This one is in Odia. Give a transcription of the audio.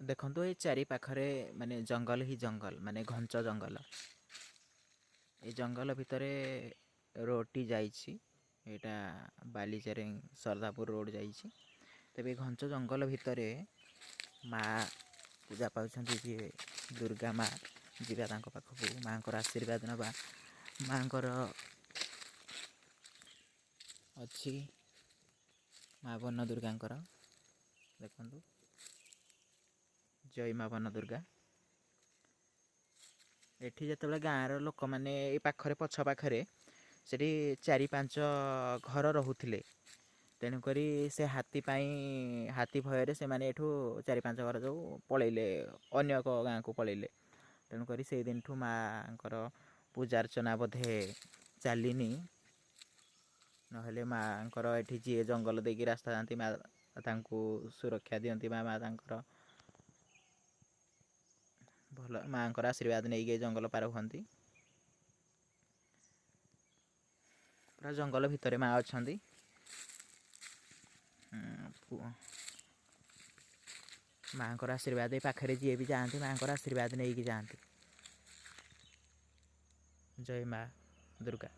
ଦେଖନ୍ତୁ, ଏ ଚାରି ପାଖରେ ମାନେ ଜଙ୍ଗଲ ହିଁ ଜଙ୍ଗଲ, ମାନେ ଘଞ୍ଚ ଜଙ୍ଗଲ। ଏ ଜଙ୍ଗଲ ଭିତରେ ରୋଡ଼ଟି ଯାଇଛି। ଏଇଟା ବାଲିଚେରେଂ ସରଦାପୁର ରୋଡ଼ ଯାଇଛି। ତେବେ ଘଞ୍ଚ ଜଙ୍ଗଲ ଭିତରେ ମା ପୂଜା ପାଉଛନ୍ତି, ଯିଏ ଦୁର୍ଗା ମା। ଯିବା ତାଙ୍କ ପାଖକୁ, ମାଆଙ୍କର ଆଶୀର୍ବାଦ ନେବା। ମାଆଙ୍କର ଅଛି, ମା ବନ ଦୁର୍ଗାଙ୍କର। ଦେଖନ୍ତୁ, ଜୟ ମା ବନ ଦୁର୍ଗା। ଏଠି ଯେତେବେଳେ ଗାଁର ଲୋକମାନେ ଏଇ ପାଖରେ, ପଛ ପାଖରେ ସେଠି ଚାରି ପାଞ୍ଚ ଘର ରହୁଥିଲେ, ତେଣୁକରି ସେ ହାତୀ ପାଇଁ, ହାତୀ ଭୟରେ ସେମାନେ ଏଠୁ ଚାରି ପାଞ୍ଚ ଘର ଯେଉଁ ପଳେଇଲେ, ଅନ୍ୟ ଏକ ଗାଁକୁ ପଳେଇଲେ। ତେଣୁକରି ସେଇ ଦିନଠୁ ମାଆଙ୍କର ପୂଜା ଅର୍ଚ୍ଚନା ବୋଧେ ଚାଲିନି। ନହେଲେ ମାଆଙ୍କର ଏଠି ଯିଏ ଜଙ୍ଗଲ ଦେଇକି ରାସ୍ତା ଯାଆନ୍ତି, ମା ତାଙ୍କୁ ସୁରକ୍ଷା ଦିଅନ୍ତି। ମା ତାଙ୍କର ଭଲ ମାଆଙ୍କର ଆଶୀର୍ବାଦ ନେଇକି ଏ ଜଙ୍ଗଲ ପାର ହୁଅନ୍ତି। ପୁରା ଜଙ୍ଗଲ ଭିତରେ ମା ଅଛନ୍ତି। ମାଆଙ୍କର ଆଶୀର୍ବାଦ, ଏ ପାଖରେ ଯିଏ ବି ଯାଆନ୍ତି, ମାଆଙ୍କର ଆଶୀର୍ବାଦ ନେଇକି ଯାଆନ୍ତି। ଜୟ ମା ଦୁର୍ଗା।